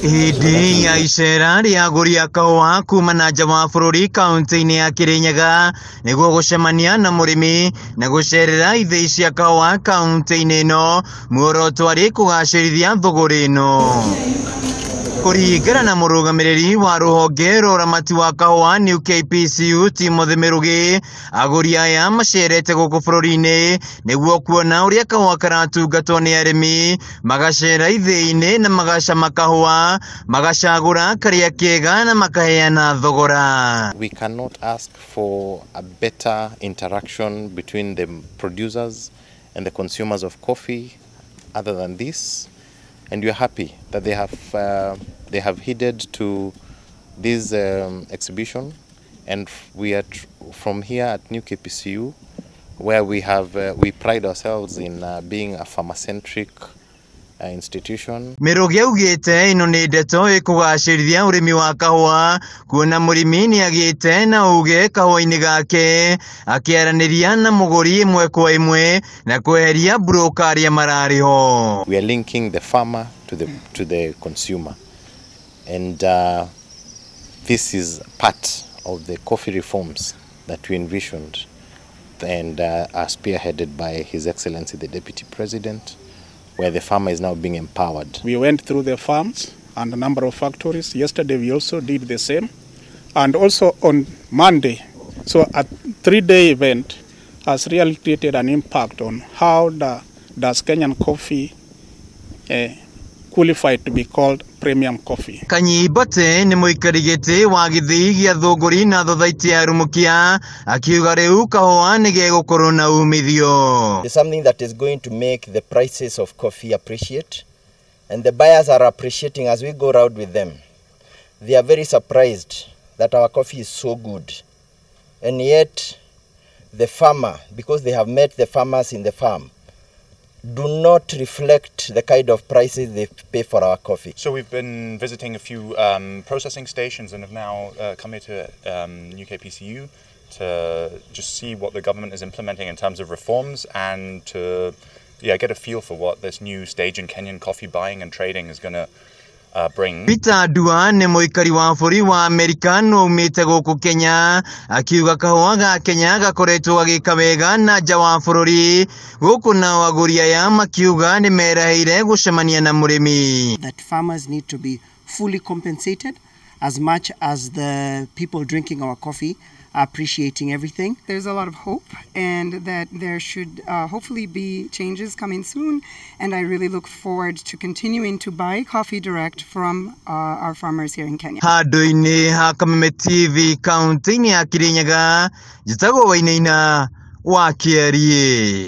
Hĩndĩ ya icera rĩa agũri a kahũa kuma na nja wa bũrũri kaunti-inĩ ya Kirinyaga nĩguo gũcemania na mũrĩmi na gũcerera ithĩi cia kahũa kaunti-inĩ ĩno, muoroto arĩ kũgacĩrithia thũgũrĩ ĩno. Kũringana na mũrũgamĩrĩri wa rũhonge rwa ũramati wa kahũa New KPCU Timothy Mĩrũgĩ, agũri aya macerete gũkũ bũrũri-inĩ nĩguo kuona ũrĩa kahũa karatungatwo nĩ arĩmi, magacera ithĩi-inĩ na magacama kahũa, magacagũra karĩa kega na makaheana thogora. We cannot ask for a better interaction between the producers and the consumers of coffee other than this. And we are happy that they have heeded to this exhibition, and we are from here at New KPCU, where we pride ourselves in being a farmer-centric institution. Mĩrũgĩ augĩte ĩno nĩ ndeto ĩkũgacĩrithia ũrĩmi wa kahũa, kuona mũrĩmi nĩagĩte na uge kahũa-inĩ gake akĩaranĩria na mũgũri ĩmwe kwa ĩmwe na kweheria broker arĩa mararĩ ho. We are linking the farmer to the consumer, and this is part of the coffee reforms that we envisioned and are spearheaded by His Excellency the Deputy President, where the farmer is now being empowered. We went through the farms and a number of factories. Yesterday we also did the same. And also on Monday, so a 3-day event has really created an impact on how does Kenyan coffee qualify to be called premium coffee. Kanyimbate nĩ mũikari gĩtĩ wa gĩthĩi gĩa Thũngũri na thothaitĩ ya Rumukia, akiuga rĩu kahũa nĩ gegũkorwo na umithio. It's something that is going to make the prices of coffee appreciate, and the buyers are appreciating as we go round with them. They are very surprised that our coffee is so good, and yet the farmer, because they have met the farmers in the farm, do not reflect the kind of prices they pay for our coffee. So we've been visiting a few processing stations and have now come here to UKPCU to just see what the government is implementing in terms of reforms and to get a feel for what this new stage in Kenyan coffee buying and trading is going to bring. Peter Dua nĩ mũikari wa bũrũri wa Amerika no aumĩte gũkũ Kenya, akiuga kahũa ga Kenya gakoretwo gagĩka wega na nja wa bũrũri, gũkũ nao agũri aya makiuga nĩ merahĩire gũcemania na mũrĩmi. That farmers need to be fully compensated as much as the people drinking our coffee are appreciating everything. There's a lot of hope and that there should hopefully be changes coming soon, and I really look forward to continuing to buy coffee direct from our farmers here in Kenya. Handũ-inĩ ha Kameme TV kaunti-inĩ ya Kirinyaga, njĩtagwo Wainaina wa Kĩariĩ.